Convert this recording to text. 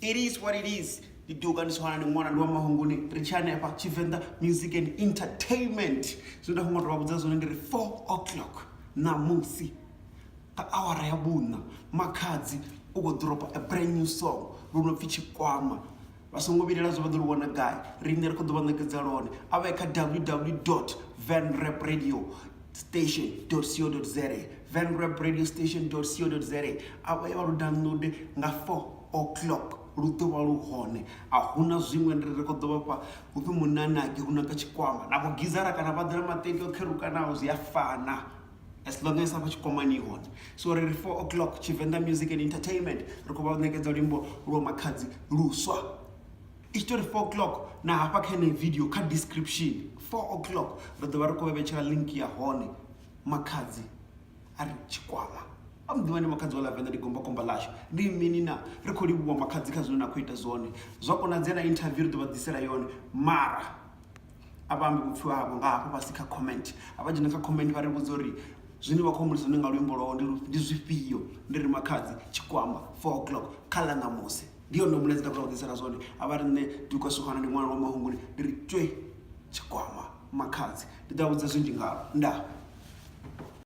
It is what it is. Ndi duka ndi swana ndi ṅwana ndi wa mahunguni ri tshi hanefha Tshivenḓa Music and Entertainment. Zwine nda khou ngo to vha vhudza zwone ndi ri 4 o'clock ṋamusi nga awara ya vhuṋa Makhadzi u khou dropa a brand new song lu no pfi Tshikwama. Vha songo vhilela zwo vha ḓo lu wana gai, riṋe ri khou ḓo vha ṋekedza lone. A vha ye kha www venrapradio station co za, venrapradio station co za, a vha ye vha lu download nga 4 o'clock lu ḓo vha lu hone. A huna zwiṅwe ndi ri khou ḓo vha fha hupfi munanagi hu naka tshikwama na vho gizara kana vha ḓela maṱeki o kherukanaho zwi a fana as long as afha tshikwamani i hone. So ri ri 4 o'clock Tshivenḓa Music and Entertainment ri khou vha ṋekedza luimbo lwa Makhadzi luswa. I tshi tou ri 4 o'clock na hafha kha yeneyi video kha description 4 o'clock ri ḓo vha ri khou vha vhetshela link ya hone. Makhadzi a ri tshikwama a muḓivha ndi Makhadzi wa Lavenda ndi gombakomba ḽashu ndi mini na ri khou livhuwa Makhadzi kha zwine na khou ita zwone. Zwa konadzea na interview ri ḓo vha ḓisela yone mara a vha ambi vhupfiwa havho nga hafho fhasi kha comment. A vha dzhene kha comment vha ri vhudza uri zwine vha khou humbulisa zwone nga luimbo lwawe ndi zwifhio. Ndi ri Makhadzi tshikwama 4 o'clock kha ḽa ṋamusi ndi yone mulaedza nda khou ḓisela zwone. A vha ri nṋe Duka Sugwana ndi ṅwana wa mahunguni ndi ri tswe tshikwama Makhadzi ndi ḓo vha vhudza zwinzhi ngalo ndaa.